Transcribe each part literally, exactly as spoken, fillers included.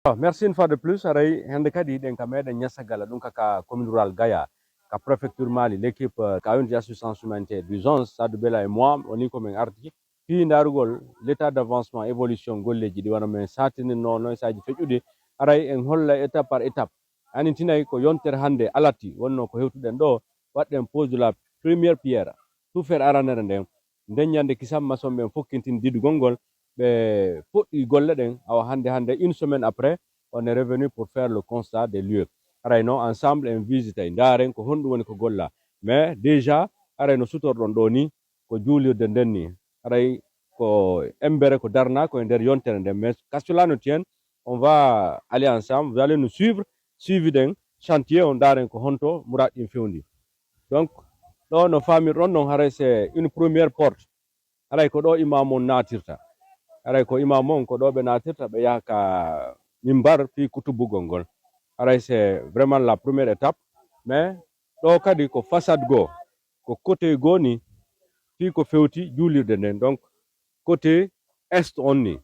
Ah, merci une fois de plus. Aray, hende kadi hiɗen ka meɗen Niassagala, ɗum ka, ka commune rurale Gaya, ka préfecture Mali, l'équipe, euh, ka unité assistance humanitaire d'urgence, Sadou Bella et moi, woni ko men arti fii ndaarugol l'état d'avancement, évolution golleeji ɗi wano men saatininno no e saaji feƴƴuɗi. Aray, en holla étape par étape. Anintinay ko yontere hande alati wonno ko hewtuɗen ɗo, waɗɗen pose de la première pierre. Tufere aranere nden, nden ñande kisan mason ɓen fokkintini didugol ngol, ɓe fuɗɗi golle ɗen, awa hande, hande, une semaine après, on est revenu pour faire le constat des lieux. Aray non, ensemble, en visitay, ndaaren ko honɗum woni ko golla. Mais déjà, aray no sutorɗon ɗo ni, ko juulirde nden ni. Aray ko embere ko darnaa ko e nder yontere nden. Mais qu'à cela ne tienne, on va aller ensemble, vous allez nous suivre, suivi ɗen chantier on, ndaaren ko honto muraad ɗin fewndi. Donc, ɗo no faamirɗon non, haray c'est une première porte. Haray ko ɗo imam on naatirta. Haray ko imam on, ko ɗo ɓe naatirta, ɓe yaha ka mimbar fii kutubugol ngol. Haray c'est vraiment la première étape. Mais ɗo kadi ko façade goo, ko côté goo ni, fii ko fewti juulirde nden. Donc, côté est on ni.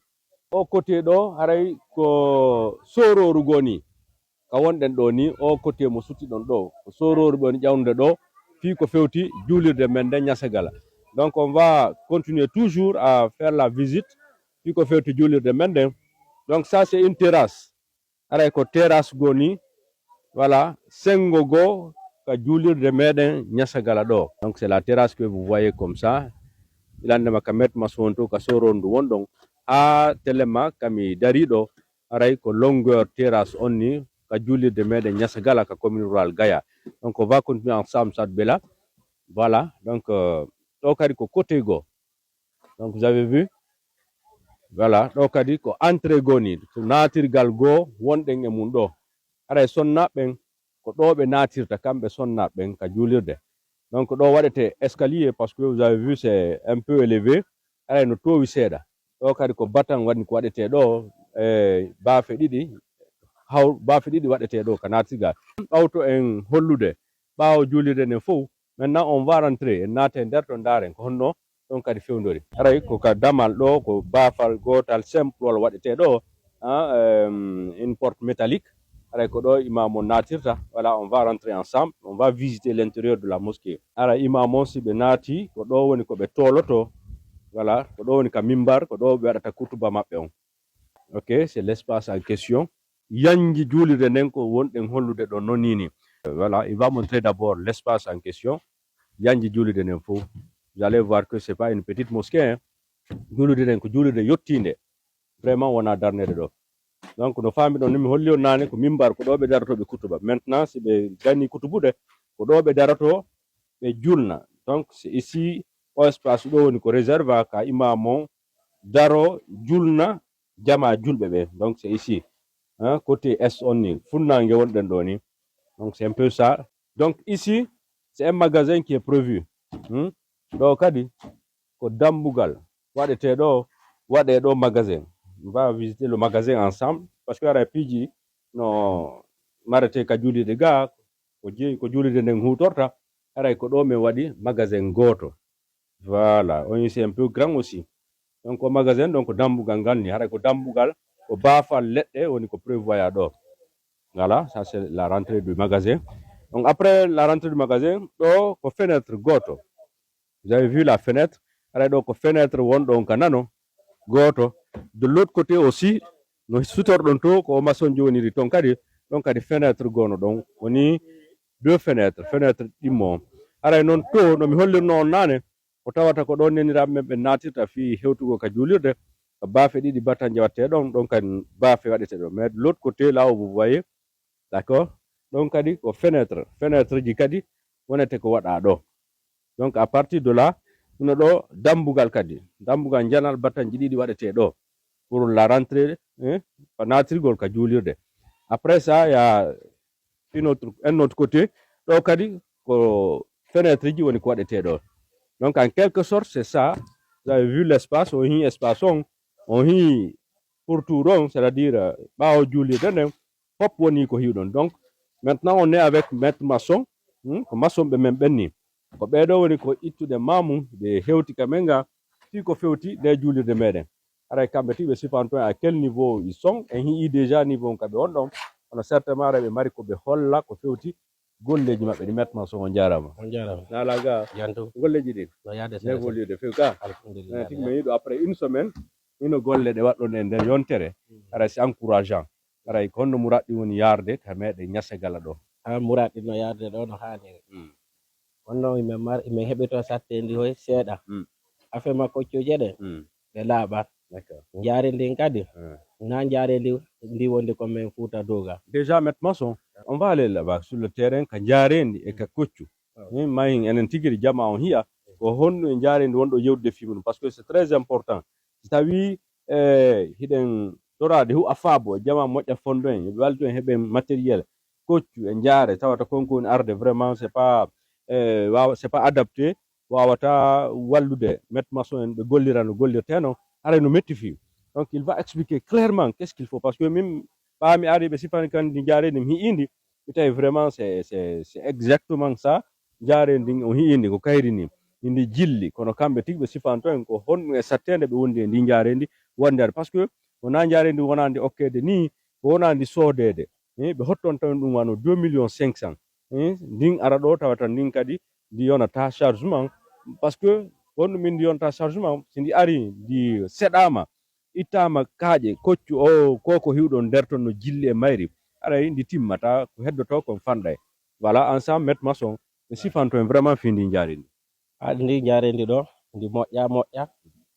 O côté ɗo, haray ko soorooru goo ni. Ka wonɗen ɗo ni, o côté mo sutiɗon ɗo, ko soorooru ɓe woni ƴawnude ɗo, fii ko fewti juulirde men nden Niassagala. Donc, on va continuer toujours à faire la visite, fii ko fewti juulirde men nden. Donc, ça, c'est une terrasse. Aray ko terrasse goo ni, voilà, sengo goo ka juulirde meɗen Niassagala ɗo. Donc, c'est la terrasse que vous voyez comme ça. Ilandema ka Maître Masson to, ka soorooru ndu wonɗon, haa telema ka mi dari ɗo, aray ko longueur terrasse on ni, ka juulirde meɗen Niassagala, ka commune rurale Gaya. Donc, on va continuer ensemble, Sadou Bella. Voilà, donc, euh, ɗo kadi ko côté goo. Donc, vous avez vu? Voilà, ɗo kadi ko entrée goo ni, ko naatirgal goo wonɗen e mun ɗo. Aray sonnaaɓe ɓen, ko ɗo ɓe naatirta kamɓe sonnaaɓe ɓen ka juulirde. Donc, ɗo waɗete escalier, parce que vous avez vu, c'est un peu élevé. Aray no toowi seeɗa. Ɗo kadi ko batan waɗi ko waɗetee ɗo, e baafe ɗiɗi, haw-, baafe ɗiɗi waɗetee ɗo ka naatirgal. Ɓawto en hollude ɓaawo juulirde nden fow, maintenant, on va rentrer, en naata e nder to ndaaren ko honno ɗon kadi fewndori. Aray ko ka damal ɗo, ko baafal gootal simple waɗetee ɗo, ah, euh, une porte métallique. Aray ko ɗo imam on naatirta. Voilà, on va rentrer ensemble, on va visiter l'intérieur de la mosquée. Aray imam on si ɓe naati, ko ɗo woni ko ɓe tooloto. Voilà, ko ɗo woni ka mimbar, ko ɗo ɓe waɗata kutuba maɓɓe on. Ok, c'est l'espace en question. Yanji juulirde nden ko wonɗen hollude ɗo non ni. Voilà, il va montrer d'abord l'espace en question. Yanji juulirde nden fow. Vous allez voir que c'est pas une petite mosquée, hein. Juulirde nden ko juulirde yottiinde. Vraiment, wona darnede ɗo. Donc, no faami ɗon, no mi holli on naane, ko mimbar, ko ɗo ɓe daroto ɓe kutuba. Maintenant, si ɓe gani kutubude, ko ɗo ɓe daroto ɓe julna. Donc, c'est ici, o espace ɗo woni ko réservé ka imam on daro julna jama julɓe ɓe. Donc, c'est ici. Hein, côté est on ni, funnaange wonɗen ɗo ni. Donc, c'est un peu ça. Donc, ici, c'est un magasin qui est prévu. Hmm? Ɗo kadi, ko dambugal waɗetee ɗo, waɗee ɗo magasin. On va visiter le magasin ensemble, parce que aray piiji no maretee ka juulirde ga, ko jeyi, ko juulirde nden huutorta, aray ko ɗo men waɗi magasin gooto. Voilà, on c'est un peu grand aussi. Donc, o magasin, donc, dambugal ngal ni, haray ko dambugal, ko baafal leɗɗe woni ko prévoit ɗo. Voilà, ça c'est la rentrée du magasin. Donc, après la rentrée du magasin, ɗo ko fenêtre gooto. Vous avez vu la fenêtre? Aray ɗo ko fenêtre wonɗo on ka nano, gooto. De l'autre côté aussi, no sutorɗon to, ko o maçon joniri ton kadi, ɗon kadi fenêtre goono ɗon. Woni deux fenêtres, fenêtre ɗimmo on. Aray non to, no mi hollirno on naane, ko tawata ko ɗon neniraaɓe men ɓe naatirta fii hewtugol ka juulirde, ko baafe ɗiɗi batanje waɗetee ɗon, ɗon kadi baafe waɗetee ɗon. Mais de l'autre côté, là où vous voyez, d'accord? Ɗon kadi ko fenêtre, fenêtre ji kadi wonete ko waɗaa ɗo. Donc, à partir de là, hino ɗo dambugal kadi, dambugal njanal batanje ɗiɗi waɗetee ɗo pour la rentrée, hein, ko naatirgol ka juulirde. Après ça, il y a une autre, un autre côté, ɗo kadi ko fenêtre ji woni ko waɗetee ɗo. Donc, en quelque sorte, c'est ça. Vous avez vu l'espace, on hii espace on, on hii pourtour on, c'est-à-dire, euh, ɓaawo juulirde nden, fof woni ko hiwɗon. Donc, maintenant, on est avec maître maçon, hmm, ko maçon ɓe men ɓenni. Ko ɓee ɗoo woni ko ittude maamu, ɓe hewti ka men ga, fii ko fewti nde juulirde meɗen. Haray kamɓe tigi ɓe sifanto en à quel niveau ils sont, en hi'i déjà niveau on ka ɓe won ɗon. Kono certainement haray ɓe mari ko ɓe holla ko fewti golleeji maɓɓe ɗi. Maître Manson, on jaaraama. On jaaraama. Naalaa ga? Janto. Golleeji ɗin? No yaade no sere sere. Évolué de few ka? Alhamdulillah. Eh, tigi men yiɗo après une semaine, hino golle ɗe waɗɗon e nder yontere. Mm. Haray c'est encourageant. Haray ko honno muraad ɗin woni yaarde ka meɗen Ñasagala ɗo? Ha muraad ɗin no yaarde ɗo no haaniri. Mm. Kono non, himen mar-, himen heɓi toon satteendi hoy seeɗa. Mm. Affaire makko koccuuje ɗe, Mm. ɗe laaɓaa. D'accord. Njaareendi ndin kadi, Mm. na njaareendi ndi wondi ko men Fuuta Dooga. Déjà, Maître Maçon, on va aller là-bas sur le terrain, ka njaareendi e ka koccu. Ah. Min mahin enen tigi ri jama on hiya, ko honno e njaareendi wonɗo yewtude fii mun, parce que c'est très important. Si tawii, eh, hiɗen toraade hu a faabo, jama moƴƴa fondo en, yo ɓe wallitu en heɓen matériel, koccu e njaare, tawata kon ko woni arde, vraiment, c'est pas, eh, waawa-, c'est pas adapté, waawata wallude maître maçon en, ɓe gollira no gollirtee non, haray no metti fii. Donc, il va expliquer clairement qu'est-ce qu'il faut, parce que min, ɓaa mi ari ɓe sifani kan ndi njaareendi, mi hi'indi, mi tawi vraiment c'est, c'est, c'est exactement ça, njaareendi ndin, on hi'indi ko kayri ni, ndi jilli, kono kamɓe tigi ɓe sifanto en ko honɗum e satteende ɓe wondi e ndi njaareendi wonde ari, parce que wonaa njaareendi wonaa ndi okkeede ni, ko wonaa ndi soodeede. Eh, ɓe hotton tan ɗum wano deux millions cinq cents. Eh, ndin ara ɗo tawata ndin kadi ndi yonata chargement. Parce que honɗum min ndi yonata chargement? Si ndi ari, ndi seɗaama, ittaama kaaƴe, koccu o, ko ko hiwɗon nder ton no jilli e mayri, aray ndi timmata, ko heddoto kon fanɗay. Voilà, ensemble, maître maçon, ɓe sifanto en vraiment fii ndi njaareendi. Ah, ndi njaareendi ɗo, ndi moƴƴa, moƴƴa.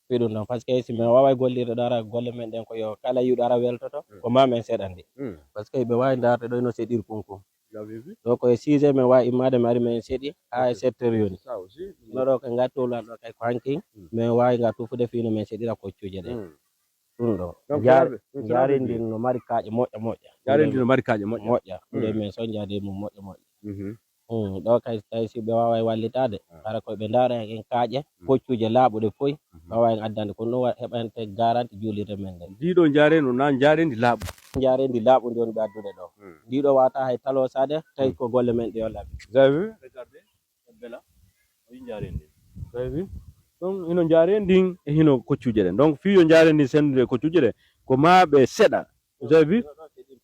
Fii ɗum ɗon, parce que si men waaway gollirde ɗo ara golle men ɗen ko yo kala yi'uɗo ara weltoto, Mm. ko ma men seɗa ndi. Mm. Parce que ɓe waawi ndaarde ɗo ino seɗir kun kun. Vous avez vu? Ɗo ko e six heures men waawi immaade, men ari men seɗi, haa e Ok. sept heures yoni. Ça aussi. No ɗo ko ngaa towla ɗo kay ko hanki, Mm. men waawi ngaa tufude fii no men seɗira koccuuje ɗen. Mm. Ɗum ɗo. Donc, Njaare-, cela veut, donc, cela veut njaareendi dire ndin no mari kaaƴe moƴƴa moƴƴa. Njaareendi ndin no mari kaaƴe moƴƴa. Moƴƴa. Ɗum ɗo Mm. men so njaareendi mum moƴƴa moƴƴa. Mhm. Ɗo kay, tawi si ɓe waaway wallitaade, Ah. hara ko ɓe ndaara en kaaƴe, Mm. koccuuje laaɓuɗe foy, Mhm. waaway en addande. Kono ɗum wa-, heɓante garanti juulirde men nden. Ndi ɗo njaareendi no na njaareendi laaɓundi. Njaareendi laaɓundi woni ɓe addude ɗo. Mm. Ndi ɗo waawata hay taloosaade, tawi Mm. ko golle men ɗe yo laaɓi. Vous avez vu? Regardez, c'est bella. Oui, njaareendi. Vous avez vu? Donc, hino njaareendi ndin e hino koccuuje ɗen. Donc, fii yo njaareendi ndin senndude e koccuuje ɗen, ko maa ɓe seɗa. Vous avez vu?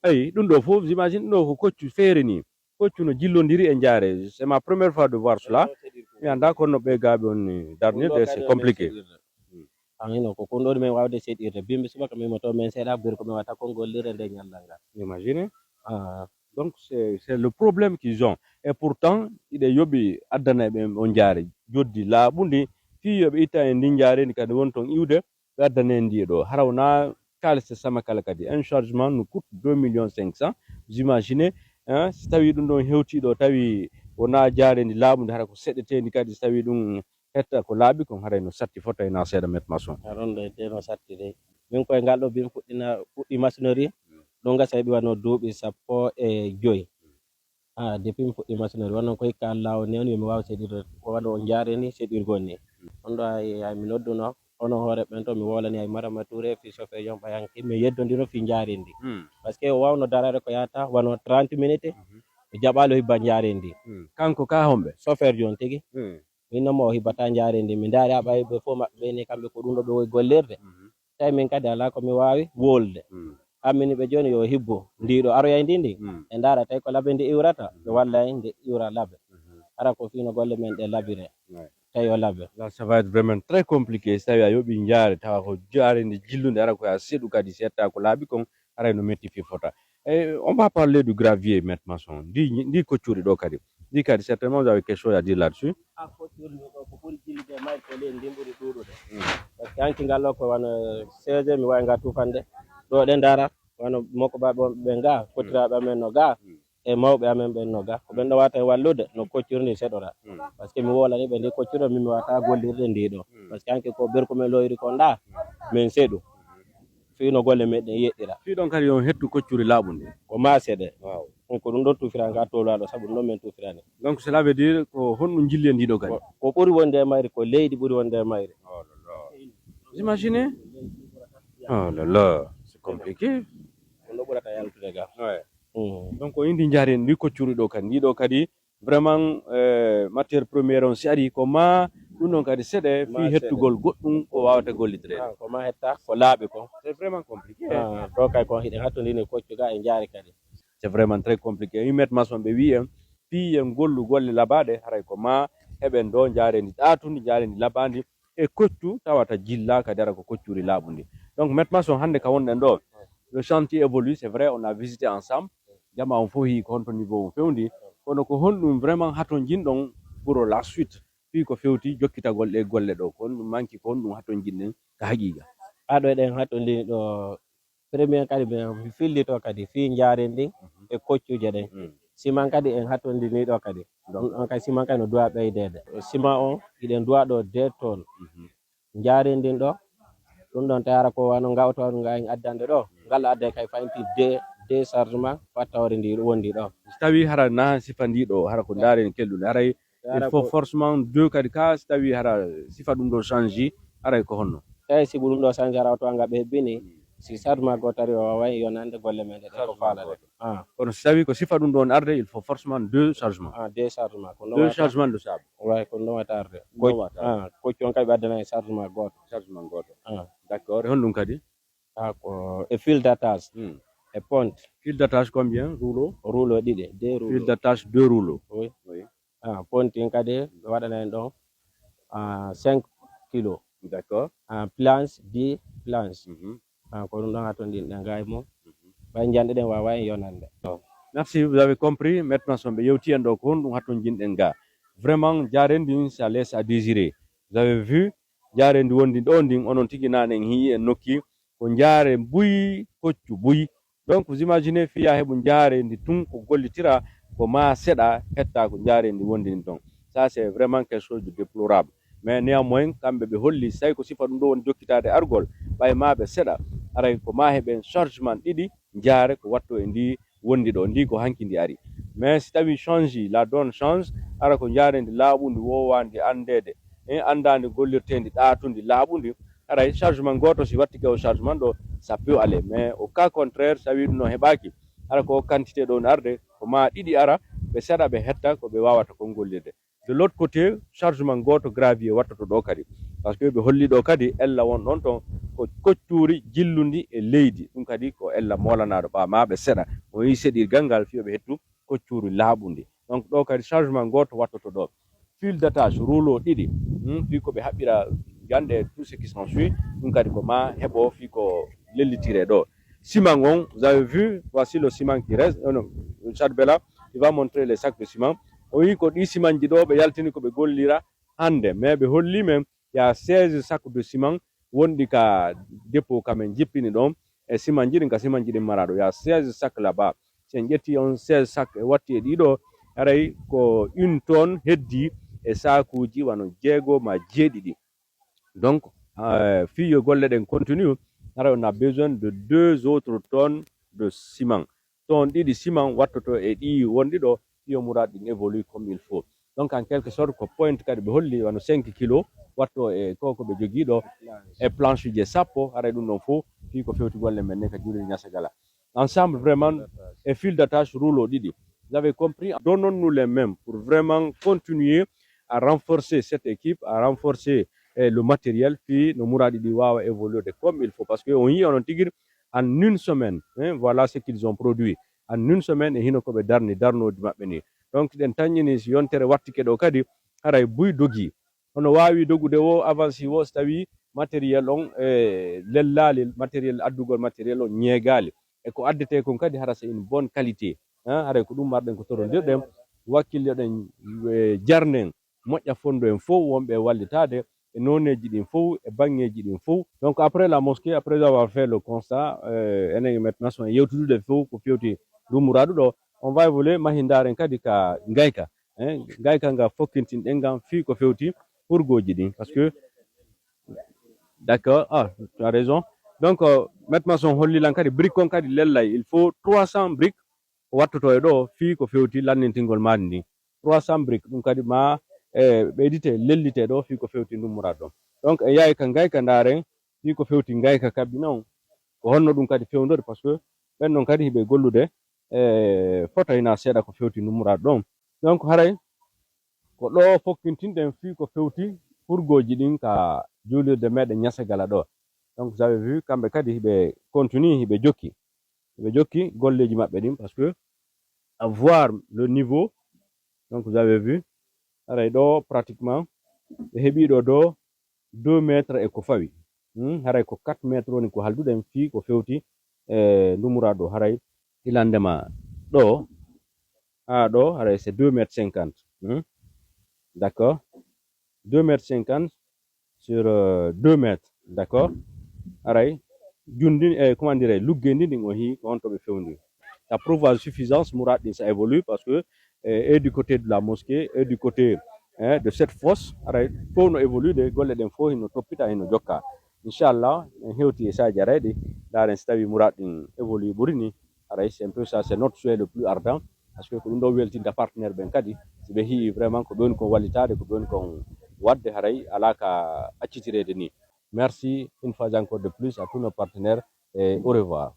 Eyi, ɗum ɗo fof, j'imagine, ɗum ɗo ko koccu feere ni. Koccu no jillondiri e njaare. C'est ma première fois de voir cela. Mi anndaa kono no ɓe gaaɓe on ni darnirde, c'est compliqué. An hino ko kon ɗo men waawde seɗirde. Bimbi subaka min mo to men seeɗa, gorko men wata kon gollirde nde ñallal ngal. Imagine. Ah. Donc, c'est, c'est le problème qu'ils ont. Et pourtant, iɗe yoɓi addana ɓe on njaare joddi laaɓundi, fii yo ɓe itta e ndin njaareendi kadi won ton iwde, ɓe addane ndi ɗo. Hara wonaa kaalis e sama kala kadi. Un chargement nous coûte deux millions cinq cents. Vous imaginez, hein, si tawii ɗum ɗon hewtii ɗo, tawi wonaa njaareendi laaɓundi, hara ko seɗeteendi kadi, si tawii ɗum hetta ko laaɓi kon, haray no satti fota e na seeɗa, maître maçon. A ɗon ɗo e no satti de. Min koye ngal ɗo bin fuɗɗina, fuɗɗi maçonnerie, ɗum gasa heɓi wano duuɓi sappo e joy. Ah, depuis mi fuɗɗi maçonnerie, wano ko hikka Allah o newni mi waawa seɗirde, ko wano on njaareni seɗirgol ni. On ɗo ay, ay mi nodduno, onon hoore ɓen to mi wowlani ay Marama Touré, fi chauffeur yon ɓayanki, mi yeddondiro fi njaarindi. Hmm. Parce que o wawno darare ko yahata wano trente minutes, Hmm. o jaɓaali o hibba njaarindi. Hmm. Kanko ka homɓe? Chauffeur jon tigi. Hmm. Min non mo o hibbata njaarindi, mi ndaari a ɓay ɓe fof maɓɓe ɓe ni kamɓe ko ɗum ɗo ɓe woyi gollirde. Hmm. Tawi min kadi alaa ko mi waawi wolde. Mm. Hammini ɓe jooni yo hibbo. Ndi ɗo aroyay ndi ndi. Mm. Ɓe ndaara tawi ko labe ndi iwrata. Ɓe walla en ndi iwra labe. Mhm. Hara ko fii no golle men ɗe labire. Ouais. Tawi yo labe. Là, ça va être vraiment très compliqué. Si tawi a yoɓi njaare, tawa ko njaare ndi jillunde, hara ko a seɗu kadi, si etta ko laaɓi kon, haray no metti fii fota. Eh, on va parler du gravier, maître maçon. Ndi, ndi koccuri ɗo kadi. Ndi kadi, certainement, vous avez quelque chose à dire là-dessus. A fottiri ɗo ko ɓuri jillude e mayri ko leydi ndin ɓuri ɗuuɗude. Mm. Parce que hanki ngal ɗo ko wano seize mi wawi nga tufande. Ɗo ɗe ndara, wano mokko ba ɓe nga, Mm. kotiraɓe amen no ga, Mm. e mawɓe amen ɓen no ga. Ko ɓen ɗo wata e wallude, no kocciri ndi seɗora. Mm. Parce que mi wolani ɓe ndi kocciri ɗo, min mi wata gollirde ndi ɗo. Mm. Parce que hanki ko berko men loyri kon ɗa, Mm. min seɗu. Mm. Fii no golle meɗen yeɗɗira. Fii ɗon kadi on hettu koccuri laaɓundi. Ko maase ɗe. Waaw. Ɗum ko ɗum ɗon tufira nga tolaaɗo, sabu ɗum ɗon men tufirani. Donc, cela veut dire ko honɗum jilli e ndi ɗo kadi? Ko, ko ɓuri wonde e mayri, ko leydi ɓuri wonde e mayri. Oh là là. Vous imaginez? Oh là là, c'est compliqué. Ɗum ɗo ɓurata yaltude ga. Ouais. Mm. Donc, ko indi njaari en ndi koccuri ɗo kadi. Ndi ɗo kadi, vraiment, eh, matière première on si ari ko ma Ɗum ɗon kadi seɗe fii hettugol goɗɗum ko waawata gollitireede. Ah, ko maa hetta? Ko laaɓi ko. C'est vraiment compliqué. Ah, ɗo kay ko hiɗen hattondini koccu ga e njaari kadi. C'est vraiment très compliqué. Wi maître maçon ɓe wi'i en, fii en gollu golle labaaɗe, haray ko maa heɓen ɗo njaareendi ɗaatundi, njaareendi labaandi, e koccu tawata jillaa kadi hara ko koccuri laaɓundi. Donc, maître maçon, hannde ka wonɗen ɗo, le chantier évolue, c'est vrai, on a visité ensemble. Jamaa on fof hi'i ko honto niveau on fewndi. Kono ko honɗum vraiment hatonjinɗon pour la suite? Fii ko fewti jokkitagol ɗe golle ɗo, ko honɗum manki, ko honɗum hatonjinɗen ka haqiiqa? Aɗo eɗen hatondini ɗo premier kadi ɓe fillito kadi fii njaaren ɗin e koccuuje ɗen. Mm. Siman kadi en hattondini ɗo kadi. Donc, ɗum ɗon kadi siman kadi no duwa ɓeydeede. Siman on, hiɗen duwa ɗo deux tonnes. Mhm. Njaaren ɗin ɗo, ɗum ɗon tawata ko wano ngawto nga en addande ɗo. Ngal adde kay fayinti deux, deux chargement, wattawre ndi wondi ɗo. So tawi hara na sifa ndi ɗo, hara ko ndaaren kelɗude, haray il faut forcément deux kadi ka, si tawi hara sifa ɗum ɗo change, haray ko honno? Tawi si ɗum ɗo change, hara oto nga ɓe hebbini, si chargement gooto ari, o waaway yonande golle men ɗe ko faalata. Ah. Kono si tawi ko sifa ɗum ɗon arde, il faut forcément deux chargements. Ah, deux chargements. Ko deux chargements de sable. Way, ko ɗum wata arde. Ɗum wata arde. Ah, koccu on kay ɓe addana e chargement gooto. Chargement gooto. Ah. D'accord. E honɗum kadi? Ah, ko e fil d'attache. Hmm. E ponte. Fil d'attache combien? Rouleau? Rouleau ɗiɗi, deux rouleaux. Fil d'attache, deux rouleaux. Oui. Oui. Ah, ponti en kadi, ɓe waɗana en ɗon, ah, cinq kilos. D'accord. Ah, planche, dix planches. Mhm. Ah, ko ɗum ɗon hatonɗin ɗen ga e mum. Mhm. Ɓay njanɗe ɗen wawa en yonande. Merci, vous avez compris. Maintenant, so ɓe yewti en ɗo, ko honɗum hatonjinɗen ga? Vraiment, njaaren ndin, ça laisse à désirer. Vous avez vu, njaaren ndi wondi ɗo ndin, onon tigi nane en hi'i en nokki, ko njaare buy, koccu buy. Donc, vous imaginez, fiya heɓu njaare ndi tun ko gollitira, ko maa seɗa hetta ko njaare ndi wondi ndi ton. Ça, c'est vraiment quelque chose de déplorable. Mais néanmoins, kamɓe ɓe holli, say ko sifa ɗum ɗo woni jokkitaade argol, ɓay maa ɓe seɗa, aray ko maa heɓen chargement ɗiɗi njaare ko watto e ndi wondi ɗo, ndi ko hanki ndi ari. Mais si tawi change, la donne change, ara ko njaare ndi laaɓundi, woowandi anndeede, e anndaandi gollirteendi ɗaatundi laaɓundi, aray chargement gooto si wattike o chargement ɗo, ça peut aller. Mais au cas contraire, so tawi ɗum ɗon heɓaaki, hara ko quantité ɗo no arde, ko maa ɗiɗi ara, ɓe seɗa, ɓe hetta ko ɓe waawata kon gollirde. De l'autre côté, chargement gooto gravier wattoto ɗo kadi. Parce que ɓe holli ɗo kadi, ella won ɗon ton, ko koccuri jillundi e leydi. Ɗum kadi ko ella moolanaaɗo, ɓa maa ɓe seɗa. O yii seɗirgal ngal, fii yo ɓe hettu koccuri laaɓundi. Donc, ɗo kadi chargement gooto wattoto ɗo. Fil d'attache, rouleau ɗiɗi, hmm, fii ko ɓe haɓɓira janɗe, tout ce qui s'ensuit, ɗum kadi ko maa heɓo fii ko lellitire ɗo. Ciment on, vous avez vu, voici le ciment qui reste, euh, non, Chad Bella, il va montrer les sacs de ciment. O wi ko ɗi simanji ɗo ɓe yaltini ko ɓe gollira hannde, mais ɓe holli men, il y a seize sacs de ciment wonɗi ka dépôt ka men jippini ɗon, e simanji ɗin, ka simanji ɗin maraɗo, il y a seize sacs là-bas. Si en ƴetti on seize sacs e watti e ɗiɗo, haray ko une tonne heddi e saakuuji wano jeego ma jeeɗiɗi. Donc, euh, fii yo golle ɗen continue, haray on a besoin de deux autres tonnes de ciment. Tonnes ɗiɗi ciment wattoto e ɗi wonɗi ɗo, fii yo muraad ɗin évolue comme il faut. Donc, en quelque sorte, ko point kadi ɓe holli, wano cinq kilos watto e ko, ko ɓe jogii ɗo, e planche je sappo, haray ɗum ɗon fof, fii ko fewti golle men ne ka juuɗe Niassagala. Ensemble, vraiment, e fil d'attache rouleau ɗiɗi. Vous avez compris? Donnons-nous les mêmes pour vraiment continuer à renforcer cette équipe, à renforcer, eh, le matériel, fii no muraaɗi ɗi waawa évoluer de comme il faut. Parce que on yii onon tigi, en une semaine, hein, voilà ce qu'ils ont produit. En une semaine, e hino ko ɓe darni, darnooji maɓɓe ni. Donc, ɗen tanƴini si yontere wattike ɗo kadi, haray buy dogi. Hono waawi dogude wo, avance wo, so tawi matériel on, e, lellaali, matériel, addugol matériel on ñeegaali. E ko addetee kon kadi hara c'est une bonne qualité. Hein, haray ko ɗum marɗen ko torondirɗen, wakkilloɗen, e, jarnen, moƴƴa fondo en fof wonɓe e wallitaade e nooneeji ɗin fof, e baŋŋeeji ɗin fof. Donc après la mosquée, après avoir fait le constat, euh, enen e maître maçon en yewtudude fof ko fewti ndu muraadu ɗo, on va évoluer, mahi ndaaren kadi ka ngayka. Hein, ngayka nga fokkintinɗen ngan fii ko fewti hurgooji ɗin. Parce que, d'accord, ah, tu as raison. Donc, euh, maître maçon holli lan kadi brique on kadi lellay. Il faut trois cents briques ko wattoto e ɗo fii ko fewti lannintingol maadi ndin. Trois cents briques, ɗum kadi ma, e, ɓeydite, lellite ɗo fii ko fewti ndun muraadu ɗon. Donc, en yahay ka ngayka ndaaren fii ko fewti ngayka kabbina on. Ko honno ɗum kadi fewndori? Parce que ɓen ɗon kadi hiɓe gollude e foto hinaa seeɗa ko fewti ndun muraadu ɗon. Donc, haray ko ɗo fokkintinɗen fii ko fewti hurgooji ɗin ka juulirde meɗen Ñasagala ɗo. Donc, vous avez vu, kamɓe kadi hiɓe continue, hiɓe jokki. Hiɓe jokki golleeji maɓɓe ɗin, parce que à voir le niveau, donc, vous avez vu, haray ɗo pratiquement ɓe heɓi ɗo do deux mètres e ko fawi. Hmm, haray ko quatre mètres woni ko halduɗen fii ko fewti e ndu muraad ɗo. Haray ilandema ɗo, haa ɗo, haray c'est deux mètres cinquante. Hmm? D'accord? Deux mètres cinquante sur, euh, deux mètres. D'accord? Haray, junndi, eh, comment dirais, luggeendi ndin o hii ko honto ɓe fewndi. Ça prouve à suffisance, muraad ɗin ça évolue parce que, eh, et du côté de la mosquée, et du côté, eh, de cette fosse, haray, fof no évolue, de golle ɗen fof hino toppita, hino jokka. Inchallah, en hewti e saaji arayɗi, ndaaren si tawi muraad ɗin évolue ɓuri ni. Haray, c'est un peu ça, c'est notre souhait le plus ardent, parce que ko ɗum ɗo weltinta partenaire ɓen kadi, si ɓe hii vraiment ko ɓe woni kon wallitaade, ko ɓe woni kon waɗde, haray alaa ka accitireede ni. Merci une fois encore de plus à tous nos partenaires et au revoir.